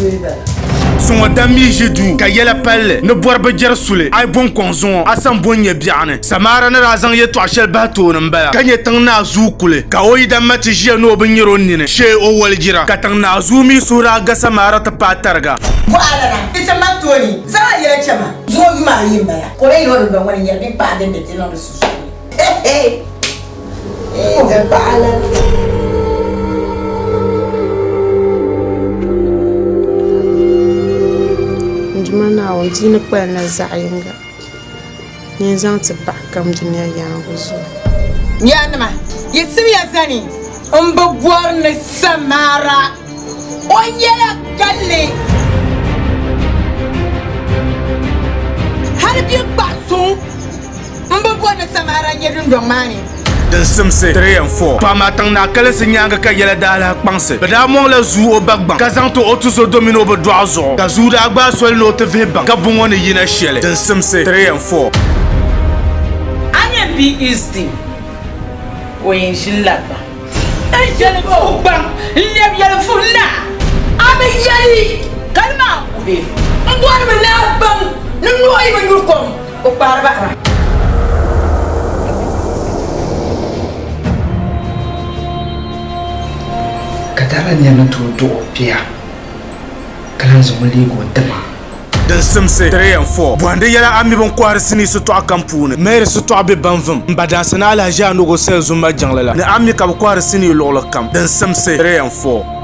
bee bala. Zuŋɔ dam mi ʒi duu ka yɛla palli ni bɔri bi jɛri suli a yi bo n-kɔŋ zuŋɔ a san bo n-nyɛ biɛɣuni. Samaara ni daa zaŋ yɛtɔɣ shɛli bahi tooni m-bala, ka nyɛ tiŋ naa Zuu kuli, ka o yidan ma ti ʒiya ni o bi nyari o nini shee o walijira, ka tiŋ naa Zuu mi suhu daa ga Samaara ti paai tariga. Bɔɣalana, di ti mali tooni, zaŋ a yɛla chɛ ma. Zuŋɔ yuma ayi m-bala, ka o lee yina o dundɔŋ ŋɔ ni n-nyari binkpaɣa din be ti niŋdi sunsuuni. N Duuma Naawuni, di ni kpalimla zaɣ yiŋga ni n zaŋ ti paɣa kam dunia yaaŋa zuɣu. Yaanima, yiɣisimiya zani m-bi bɔri ni samaara, o nyɛla galli. Hal biŋkpaɣ suŋ M bi bɔri ni samaara n-nyɛ dundɔŋ maa ni. Din simsi 3 and 4. To amaa tiŋ naa kalinsi nyaaŋa ka yɛla daa lahi kpaŋsi. Bɛ daa mɔŋla Zuu o ba gbaŋ ka zaŋ ti o tuzo domin o bi dɔɣi zuɣu. Ka Zuu daa gbaai soli ni o ti vihi baŋ ka buŋɔ ni yina shɛli. Din simsi 3 and 4. A nyɛ m bia Easton, o yɛn ʒinila gbaŋ. N yɛli fu gbaŋ, n lɛbi yɛli fu naa, a bi yɛli ka ni maa wuhi. M bɔrimi ni a baŋ ni noo yi bi nyuri kom, o kpaari bahira. Ka daa lahi nyɛ ni tooi duɣi o bia ka lahi zaŋ o leegi o dima. Din simsi 3 and 4 Bɔhindi yɛla a mi bin kɔhiri sinii sitɔɣu kam puuni. Mary sitɔɣu be Banvim, m ba Dansi ni Alhaji Anogo Sel Zumba jiŋli la ni a mi ka bɛ kɔhiri sinii luɣili kam. Din simsi 3 and 4.